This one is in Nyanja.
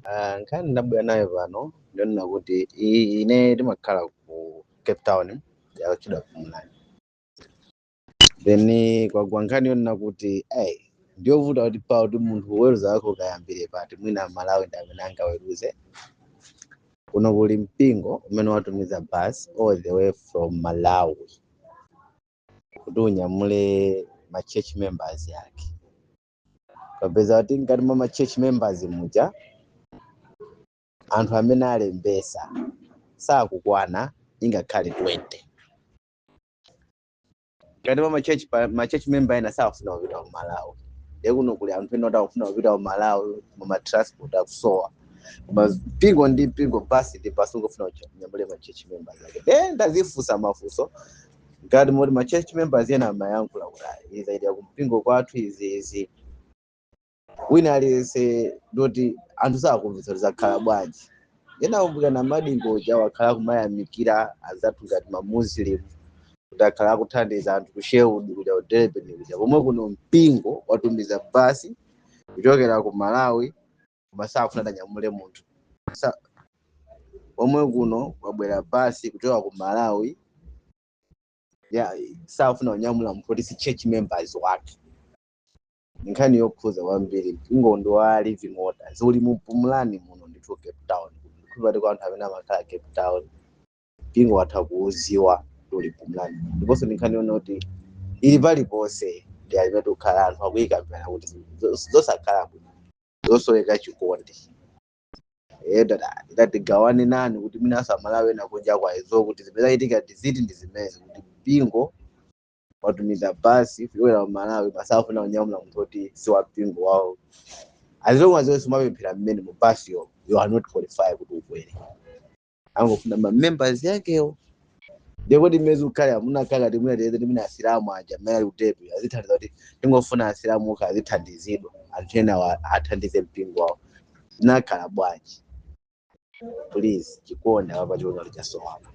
Ah, nkhani ndabwera nayo pano ndionena kuti ine timakhala ku Cape Town, yachidwa Pumulani. Then kwagwa nkhani yonena kuti hey, ndiyovuta kuti pa kuti munthu kuweruza wako ukayambire pati. Mwina Malawi ndi amene angaweruze. Kuno kuli mpingo umene watumiza bus all the way from Malawi kuti unyamule ma church members yake. Kapeza kuti mkati mwa ma church members muja, anthu amene alembesa sakukwana ingakhale 20. Mkati mwa ma church member ena sakufuna kupita ku Malawi. Ndiye kuno kuli anthu ena oti akufuna kupita ku Malawi koma transport akusowa. Koma mpingo ndi mpingo, basi ndi basi, ungofuna kunyamule ma church members ake. Then ndazifunsa mafunso ngati moti ma church members ena amayankhula kuti, "Ah, izi zachitika kumpingo kwathu, izi izi." Wina aliyense ndoti anthu sakumvetsa kuti zakhala bwanji. Ena akumbukira na Madingo uja wakhala kumayamikira anzathu ngati ma Muslim kuti akhala akuthandiza anthu ku Sherwood kuja, ku Durban kuja, pomwe kuno mpingo watumiza basi kuchokera ku Malawi koma sakufuna tanyamule munthu. Pomwe kuno kwabwera basi kuchoka ku Malawi ya sakufuna kunyamula munthu kuti si church members wake. Nkhani yokhuza kwambiri. Mpingo ndi wa Living Waters, uli mu Pumulani muno ndithu, Cape Town. Ndikhulupirira kwa anthu amene amakhala Cape Town, mpingo watha kuuziwa kuti uli Pumulani. Ndiponso ndi nkhani yona kuti ili paliponse, ndi alimene tikukhala anthu akuyikambirana kuti zosakhala bwino, zosoweka chikondi. Tatigawane nani kuti mwina asamalawi ena kunja kwa izo kuti zimene zachitika ndiziti ndi zimene kuti mpingo watumiza basi kuchokera ku Malawi, pasafuna kunyamula munthu kuti si wa mpingo wawo. As long as wonse umapemphera mmene mu basi yo, you are not qualified kuti ukwere. Angofuna ma members yakewo. Ndiye kuti mmene ukhale amunakhala kati mwina tiyeze timene asilamu aja mmene ali kutepi azithandiza kuti tingofuna asilamu okha azithandizidwa, anthu ena athandize mpingo wawo, zinakhala bwanji? Please, chikondi apa, chikondi chasowapo.